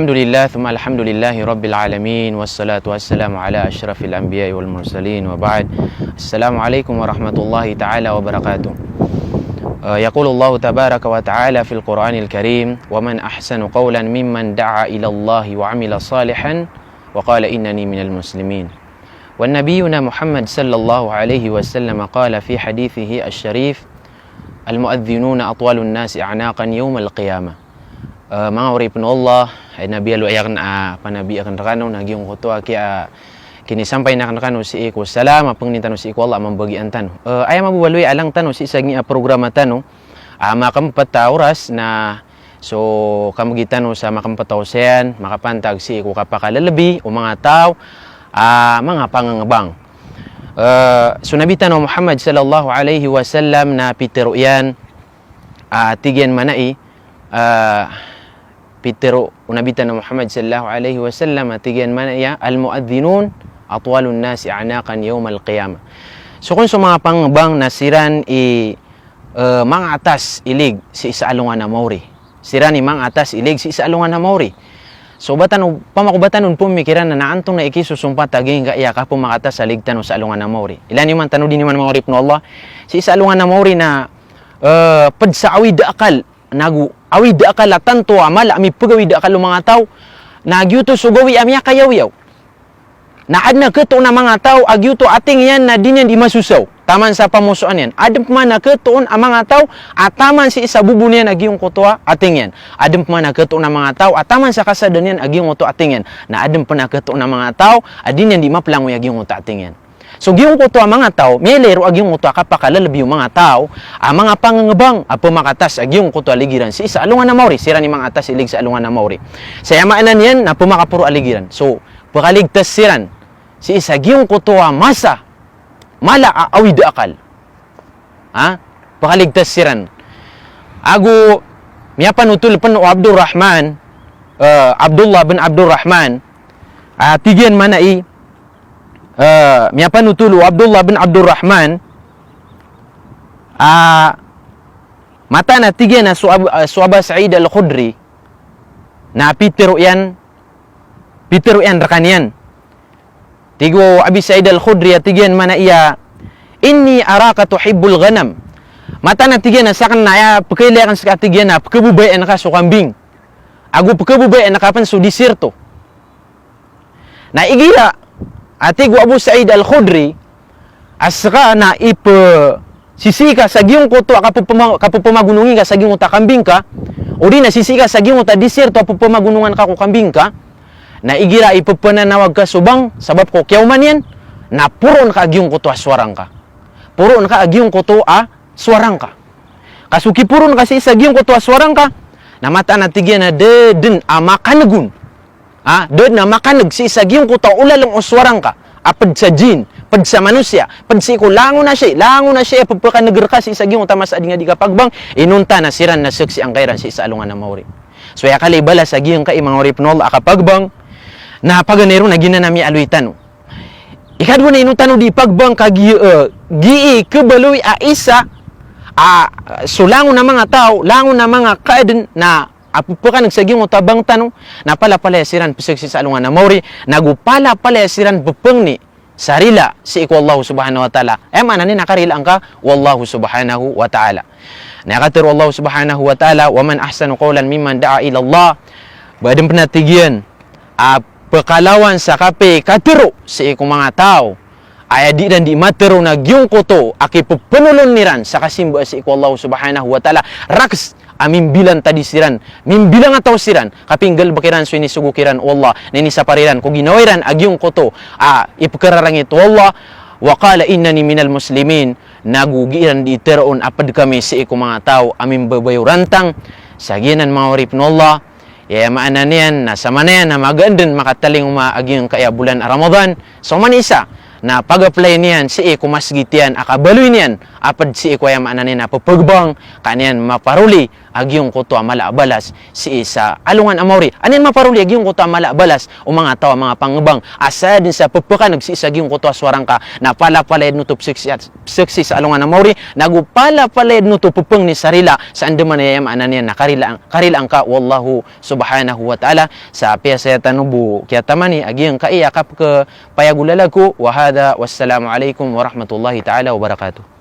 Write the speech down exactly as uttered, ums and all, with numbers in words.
الحمد لله ثم الحمد لله رب العالمين، والصلاة والسلام على أشرف الأنبياء والمرسلين، وبعد. السلام عليكم ورحمة الله تعالى وبركاته. آه، يقول الله تبارك وتعالى في القرآن الكريم: ومن أحسن قولا ممن دعا إلى الله وعمل صالحا وقال إنني من المسلمين. ونبينا محمد صلى الله عليه وسلم قال في حديثه الشريف: المؤذنون أطول الناس أعناقا يوم القيامة. Eh, manga oripn o Allah, aya na biyaloy akn a panabi akn rkano, na giyangkoto a kiya, kinisampay akn rkano sii ko salam a pangnin tano sii ko Allah a mambagian tano. Eh, aya mababaloy a alang tano sii sa giya programa tano a makmpt a oras na so kambgi tano sa makmpt a osayan, makapantag sii ko kapakalalabi o manga taw a manga pangngbang. Eh, so Nabi tano Muhammad sallallahu alaihi wasallam na pitharo iyan, a tig iyan mana i, a, pitharo o Nabi tano Muhammad sallallahu alaihi wasallam a tig iyan mana iya, "Al-mu'adhdhinun atwalun nasi a'naqan yawmal qiyamah." So kon so manga pangngbang na siran i, e, manga atas i lig sii sa alongan a maori. Siran i manga atas i lig sii sa alongan a maori. So ba tano, pamako ba tano pmikiran na antonaa i kisosompat a giyangkaya kapmakatas a lig tano sa alongan a maori. Ilaya niyo man tano dn iman manga oripn o Allah. Sii sa alongan a maori na, e, pd sa awid a akal, nago awid a akal a tanto a mala a mipgawid a akal o manga taw, na giyoto so gawii a miyakayawiyaw. Na adn a khatoon a manga taw a giyoto a ating iyan na di niyan di masosaw taman sa pamosoan iyan. Adn pman a khatoon a manga taw a taman sii sa bobo niyan a giyangkoto a ating iyan. Adn pman a khatoon a manga taw a taman sa kasada niyan a giyangkoto a ating iyan. Na adn pman a khatoon a manga taw a di niyan di maplangoy a giyangkoto a ating iyan. So giyangkoto a manga taw, miyailay ron a giyangkoto a kapakalalabi o manga taw a manga pangngbang a pmakatas a giyangkoto a lig iran sii sa alongan a maori, siran i manga atas i lig sa alongan a maori. Sa aya maana niyan na pmakaporo a lig iran. So pkaligtas siran sii sa giyangkoto a masa mala a awid a akal. Ha? Pkaligtas siran. Ago miyapanotol pn o Abdurrahman, e, Abdullah bin Abdurrahman, a tig iyan mana i, e, miyapanotol o Abdullah bin Abdurrahman, a mataan a tig iyan a so Ab-, a so Aba Sa'id Al-Khudri, na pitharo iyan, pitharo iyan rkaniyan. Tig o Abi Sa'id Al-Khudri a tig iyan mana iya, "Inni araka tuhibbul ghanam." Mataan a tig iyan a sakn na aya pkailay akn ska a tig iyan a pkhababayaan ka so kambing. Ago pkhababayaan ka pn so disirto. Na igira a tig o Abu Sa'id Al-Khudri a ska na ip-, sisii ka sa giyangkoto a kapphama-, kapphamagonongi ka sa giyangkoto a kambing ka, odi na sisii ka sa giyangkoto a disirto a pphamagonongan ka ko kambing ka, na igira a ippananawag ka so bang, sabap ko kiyaoma niyan, na poroon ka a giyangkoto a sowara ngka. Poroon ka a giyangkoto a sowara ngka. Ka so kiporoon ka sii sa giyangkoto a sowara ngka, na mataan a tig iyan a da dn a makan'g on. Ha, da dn a makan'g sii sa giyangkoto a olalm o sowara ngka, a pd sa jinn, pd sa manosiya, pd sii ko langon a sii, langon a sii a pphakan'g rka sii sa giyangkoto a masa a di ngka di kapagbang, inonta na siran na saksi angka iran sii sa alongan a maori. So aya kala i balas a giyangkai manga oripn o Allah a kapagbang, na paganay ron na giyanan a miyaaloy tano. Ikadowa na ino tano di pagbang ka gi-, e, gii khabaloy a isa, a, so langon a manga taw, langon a manga kaadn, na a pphakan'g sa giyangkoto a bang tano, na palapalaya siran psaksi sa alongan a maori, nago palapalaya siran ppangni sa rila sii ko Allah Subhanahu wa Ta'ala. Aya maana niyan na karila angka o Allah Subhanahu wa Ta'ala. Na katharo o Allah Subhanahu wa Ta'ala, "Wa man ahsanu qawlan mimman da'a ila Allah." Ba adn pn a tig iyan a pkhalawan sa kapkatharo sii ko manga taw a aya di iran di matharo na giyangkoto a kipphnolon iran sa kasimba sii ko Allah Subhanahu wa Ta'ala, rakhs a mimbilangtadi siran, mimbilangataw siran, kapinggalbk iran so inisogo kiran o Allah, na inisapar iran ko ginawa iran a giyangkoto a ipkhararangit o Allah, "Wa qala innani minal muslimin," nago gii iran di tharoon a pd kami sii ko manga taw a mimbabayaw rantang. Sa giyanan manga oripn o Allah, aya maana niyan na samanaya na magaan dn makatalingoma a giyangkaya bolan a Ramadan, so man isa na pag-apply niyan sii ko masgit iyan a kabaloy niyan a pd sii ko aya maana niyan na pphagbang, ka niyan maparoli a giyangkoto a mala a balas sii sa alongan a maori. Aya niyan maparoli a giyangkoto a mala a balas o manga taw a manga pangebang a sadn sa pepekaneg sii sa giyangkoto a sowara ngka na palapalaya dn oto peseksi, peseksi sa alongan a maori, nago palapalaya dn oto pepengni sa rila sa andamanaya, aya maana niyan na karila, karila ngka o Allahu subhanahu wa ta'ala. Sa apiya saya tano bo kiyatamani a giyangkaya kapekepayag o lalag ko. Wa hadha, wassalamu alaikum warahmatullahi ta'ala wabarakatuh.